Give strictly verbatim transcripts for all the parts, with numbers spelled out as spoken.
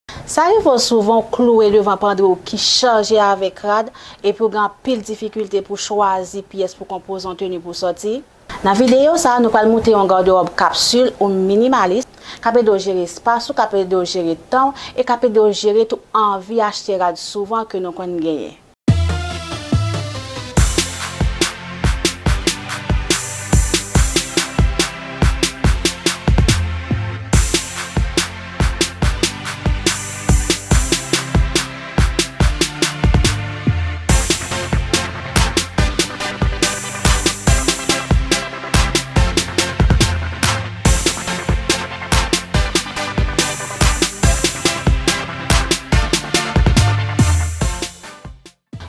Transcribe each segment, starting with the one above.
Sa rive w souvan w klouwe devan pandri w ki chaje avèk rad, epi w gen anpil difikilte pou chwazi pyès pou konpoze yon teni pou sòti? Nan videyo sa a, nou pral montre yon gadewòb kapsil ou minimalis, k ap ede w jere espas ou, k ap ede w jere tan w, e k ap ede w jere tou anvi achte rad souvan ke nou konn genyen.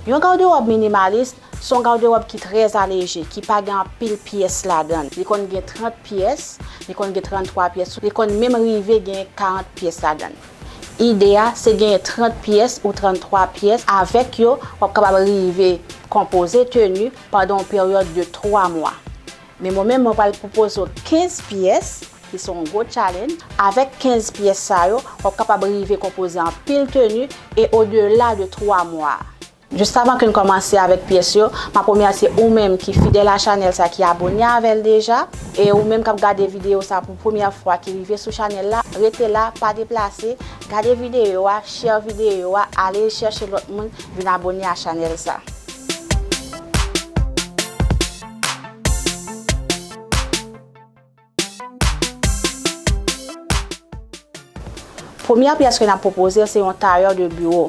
Yon gadewòb minimalis se yon gadewòb ki trè aleje, ki pa gen anpil pyès ladan l. Li konn gen trant pyès, li konn gen tranntwa pyès, li konn menm rive gen karant pyès ladan l. Ide a, se genyen trant pyès ou tranntwa pyès, avèk yo, w ap kapab rive konpoze teni pandan yon peryòd de twa mwa. Men mwen menm, mwen pral pwopoze w kenz pyès, ki se yon gwo challenge. Avèk kenz pyès sa yo, w ap kapab rive konpoze anpil teni e odela de twa mwa. Jis avan ke n kòmanse avèk pyès yo, m ap remèsye ou menm ki fidèl a chanèl sa, ki abòne avè l deja, e ou menm k ap gade videyo sa pou premyè fwa, ki rive sou chanèl la, rete la, pa deplase, gade videyo a, share videyo a, ale chèche lòt moun vin abòne a chanèl sa. Premyè pyès ke n ap pwopoze se yon tayè de biwo.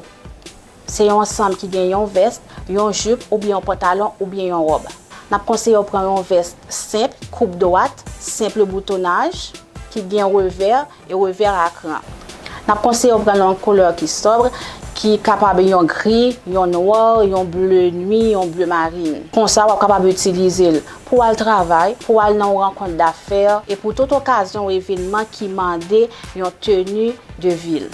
Se yon ansanm ki gen yon vès, yon jip oubyen yon pantalon oubyen yon wòb. N ap konseye w pran yon vès senp, koup dwat, senp boutonnaj, ki gen revè e revè a kran. N ap konseye w pran yon koulè ki sòb, ki kapab yon gri, yon nwa, yon ble nwi, yon ble marin. Konsa, w ap kapab itilize l pou w al travay, pou w al nan yon rankont dafè, e pou tout okazyon ou evènman ki mande yon teni de vil.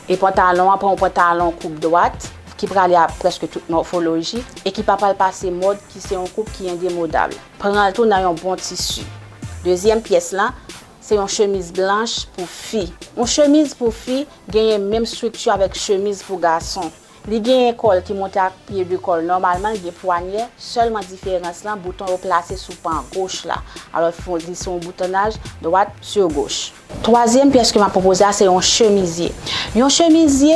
E pantalon an, pran yon pantalon koup dwat, ki prale a prèske tout mòfoloji, e ki pa pral pase mòd, ki se yon koup ki endemodab. Pran l tou nan yon bon tisi. Dezyèm pyès lan, se yon chemiz blanch pou fi. Yon chemiz pou fi genyen menm estrikti avèk chemiz pou gason. Li genyen kòl ki monte ak pye de kòl. Nòmalman, li gen pwanyè, sèlman diferans lan, bouton yo plase sou pan goch la. Alò, fò li se yon boutonnaj dwat sur goch. Twazyèm pyès ke m ap pwopoze a, se yon chemizye. Yon chemizye,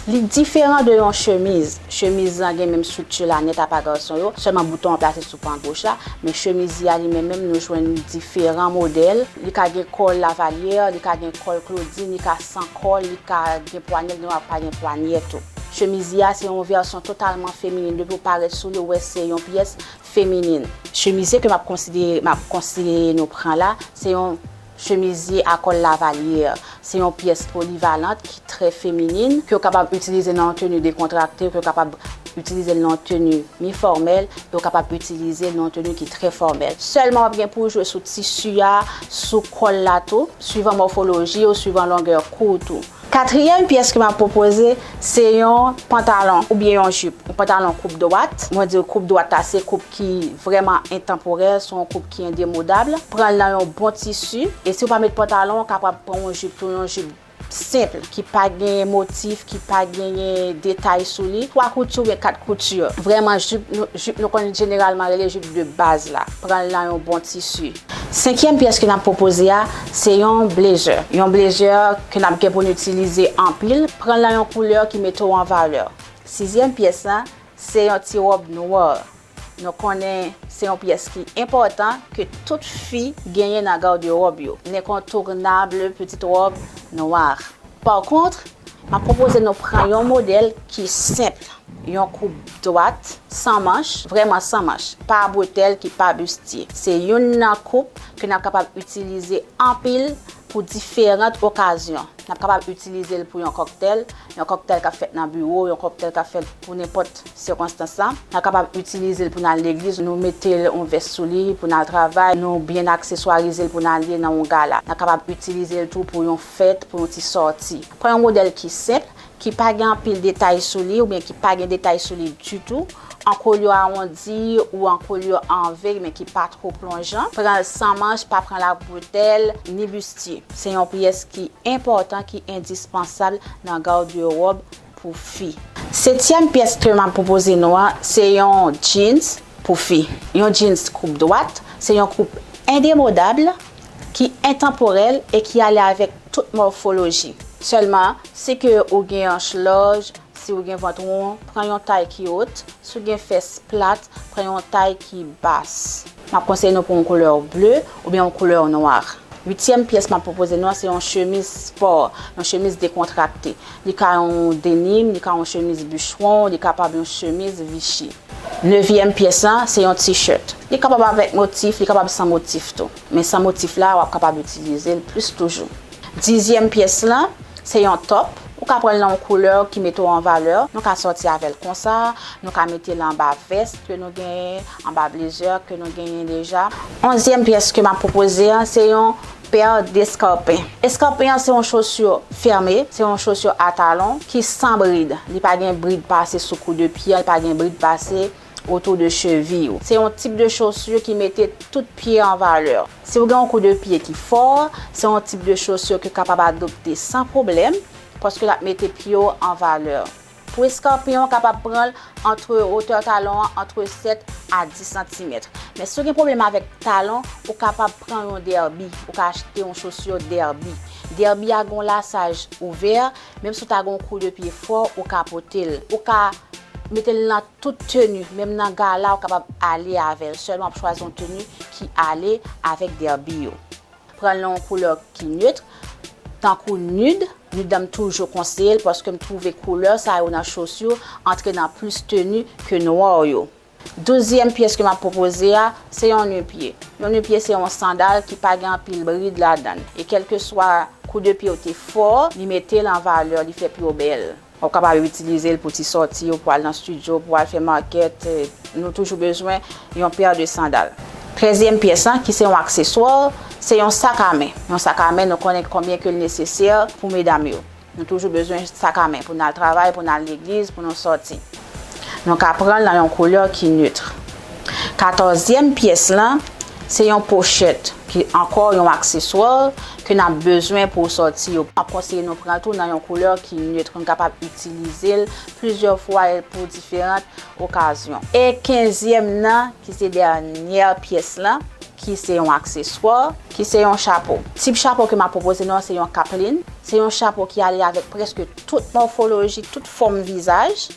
li diferan de yon chemiz. Chemiz lan gen menm estrikti la nèt apa gason yo, sèlman bouton an plase sou pan goch la, men chemizye a li menm menm nou jwenn diferan modèl. Li ka gen kòl lavalyè, li ka gen kòl Claudine, li ka san kòl, li ka gen pwanyèt, li pa gen pwanyèt tou. Chemizye a se yon vèsyon totalman feminin, depi w parèt sou li, ou wè se yon pyès feminin. Chemizye ke m ap konsidere, m ap konseye nou pran la, se yon chemizye a kòl lavalyè. Se yon pyès polivalant ki trè feminin, ke w kapab itilize nan yon teni dekontrakte, ke w kapab itilize l nan yon teni mi fòmèl, e w kapab itilize l nan yon teni ki trè fòmèl. Sèlman w ap gen pou w jwe sou tisi a, sou kòl la tou, swivan mòfoloji ou swivan longè kou w tou. Katriyèm pyès ke m ap pwopoze, se yon pantalon oubyen yon jip. Yon pantalon koup dwat. Mwen di w koup dwat la, se koup ki vrèman entanporè, se yon koup ki endemodab. Pran l nan yon bon tisi. E si w pa met pantalon, w kapab pran yon jip tou, yon jip senp, ki pa gen motif, ki pa genyen detay sou li. Twa kouti oubyen kat kouti. Vrèman, jip nou, jip nou konn jeneralman rele jip de baz la. Pran l nan yon bon tisi. Senkyèm pyès ke n ap pwopoze a, se yon blezè. Yon blezè ke n ap gen pou n itilize anpil. Pran l nan yon koulè ki mete w an valè. Sizyèm pyès lan, se yon ti wòb nwa. Nou konnen se yon pyès ki enpòtan ke tout fi genyen nan gadewòb yo. L'incontournable petite robe noire. Pa kont, m ap pwopoze nou pran yon modèl ki senp, yon koup dwat, san manch, vrèman san manch, pa bretèl, ki pa bistye. Se youn nan koup ke n ap kapab itilize anpil pou diferan okazyon. N ap kapab itilize l pou yon kòktèl, yon kòktèl k ap fèt nan biwo, yon kòktèl k ap fèt pou nenpòt sikonstans lan. N ap kapab itilize l pou n al legliz, nou mete l yon vès sou li pou n al travay, nou byen akseswarize l pou n ale nan yon gala. N ap kapab itilize l tou pou yon fèt, pou yon ti sòti. Pran yon modèl ki senp, ki pa gen anpil detay sou li oubyen ki pa gen detay sou li ditou, an kolyon awondi ou an kolyon an V, men ki pa twò plonjan. Pran l san manch, pa pran l ak bretèl, ni bistye. Se yon pyès ki enpòtan, ki endispansab nan gadewòb pou fi. Setyèm pyès ke m ap pwopoze nou an, se yon jeans pou fi. Yon jeans koup dwat, se yon koup endemodab, ki entanporèl e ki ale avèk tout mòfoloji. Sèlman, si ke ou gen anch laj, si ou gen vant won, pran yon tay ki wot. Si w gen fès plat, pran yon tay ki bas. M ap konseye nou pran yon koulè ble oubyen yon koulè nwa. Uityèm pyès m ap pwopoze nou an, se yon chemiz spò, yon chemiz dekontrakte. Li ka yon denim, li ka yon chemiz bichwon, li kapab yon chemiz Vichy. Nevyèm pyès lan, se yon t-shirt. Li kapab avèk motif, li kapab san motif tou. Men san motif la, w ap kapab itilize l plis toujou. Dizyèm pyès lan, se yon top. Ou ka pran l nan yon koulè ki mete w an valè. Nou ka sòti avè l konsa, nou ka mete l anba vès ke nou genyen, anba blezè ke nou genyen deja. Onzyèm pyès ke m ap pwopoze an, se yon pè deskarpen. Eskarpen an se yon chosi fèmen, se yon chosi a talon ki san brid. Li pa gen brid pase sou kou de pye an, li pa gen brid pase otou de cheviy ou. Se yon tip de chosi ki mete tout pye an valè. Si w gen yon kou de pye ki fò, se yon tip de chosi ke w kapab adopte san pwoblèm, paske l ap mete pye w an valè. Pou eskarpen an, w kapab pran l antre wotè talon an, antre sèt a dis santimèt. Men si w gen pwoblèm avèk talon, ou kapab pran yon dèbi. Ou ka achte yon chosi dèbi. Dèbi a gen yon lasaj ouvè, menm si w ta gen yon kou de pye fò, ou ka pote l. Ou ka mete l nan tout teni, menm nan gala, ou kapab ale avè l. Sèlman w ap chwazi yon teni ki ale avèk dèbi yo. Pran l nan yon koulè ki net, tankou nude. Nude la m toujou konseye l paske m twouve koulè sa yo nan chosi antre nan plis teni ke nwa yo. Douzyèm pyès ke m ap pwopoze a, se yon nu pye. Yon nu pye se yon sandal ki pa gen anpil brid ladan l. E kèlkeswa kou de pye w te fò, li mete l an valè, li fè pye w bèl. W ap kapab itilize l pou ti sòti w, pou al nan estidyo, pou al fè makèt. Nou toujou bezwen yon pè de sandal. Trèzyèm pyès lan, ki se yon akseswa, se yon sak a men. Yon sak a men, nou konnen konbyen ke l nesesè pou medam yo. Nou toujou bezwen sak a men pou n al travay, pou n al legliz, pou nou sòti. Nou ka pran l nan yon koulè ki net. Katòzyèm pyès lan, se yon pochèt, ki ankò yon akseswa ke n ap bezwen pou sòti yo. M ap konseye nou pran l tou nan yon koulè ki net. Nou kapab itilize l plizyè fwa e pou diferan okazyon. E kenzyèm nan, ki se dènyè pyès lan, ki se yon akseswa, ki se yon chapo. Tip chapo ke m ap pwopoze nou an, se yon kaplin. Se yon chapo ki ale avèk prèske tout mòfoloji, tout fòm vizaj.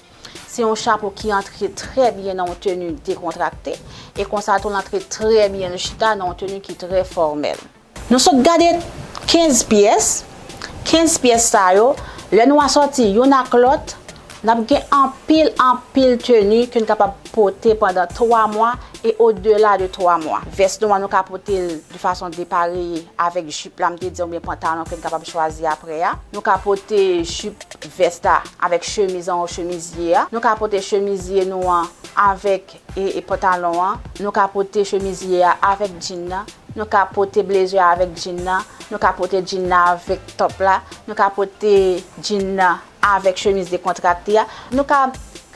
Se yon chapo ki antre trè byen nan yon teni dekontrakte. E konsa tou, l antre trè byen, l chita nan yon teni ki trè fòmèl. Nou sot gade kenz pyès. Kenz pyès sa yo, lè nou asòti youn ak lòt, n ap gen anpil, anpil teni ke n kapab pote pandan twa mwa e odela de twa mwa. Vès nou an, nou ka pote l de fason depareye avèk jip la, m te di, oubyen pantalon ke n kapab chwazi aprè a. Nou ka pote jip vès la avèk chemiz anwo chemizye a. Nou ka pote chemizye nou an avèk e, e pantalon an. Nou ka pote chemizye a avèk djin nan. Nou ka pote blezè a avèk djin nan. Nou ka pote djin nan avèk top la. Nou ka pote djin nan avèk chemiz dekontrakte a. Nou ka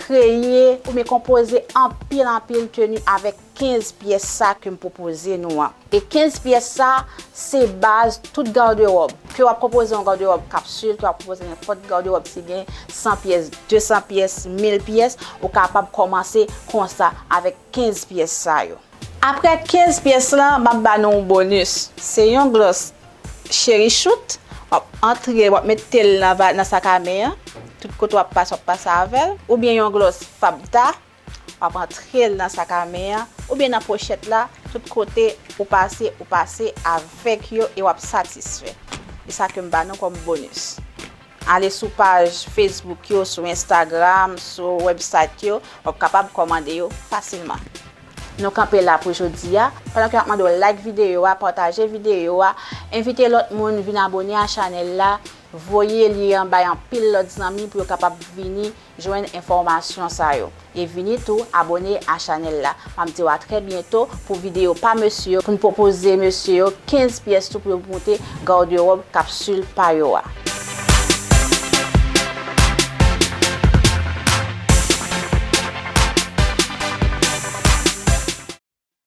kreye oubyen konpoze anpil, anpil teni avèk kenz pyès sa ke m pwopoze nou an. E kenz pyès sa, se baz tout gadewòb. Ke w ap konpoze yon gadewòb kapsil, ke w ap konpoze nenpòt gadewòb, si gen san pyès, de san pyès, mil pyès, ou kapab kòmanse konsa avèk kenz pyès sa yo. Aprè kenz pyès lan, m ap ba nou yon bonis. Se yon glòs Cherry Choute. W ap antre, w ap mete l nan va-, nan sak a men an. Tout kote w ap pase, w ap pase avè l. Oubyen yon glòs Fabda. W ap antre l nan sak a men an. Oubyen nan pochèt la. Tout kote ou pase, ou pase avèk yo e w ap satisfè. E sa ke m ba nou kòm bonis. Ale sou paj Facebook yo, sou Instagram, sou website yo, w ap kapab kòmande yo fasilman. Nou kanpe la pou jodi a. Pandan ke n ap mande w like videyo a, pataje videyo a, envite lòt moun vin abone a chanèl la, voye lyen an bay anpil lòt zanmi pou yo kapab vini jwenn enfòmasyon sa yo. E vini tou abone a chanèl la. M ap di w a trè byento pou videyo pa mesye yo, pou n pwopoze mesye yo kenz pyès tou pou yo moute gadewòb kapsil pa yo a.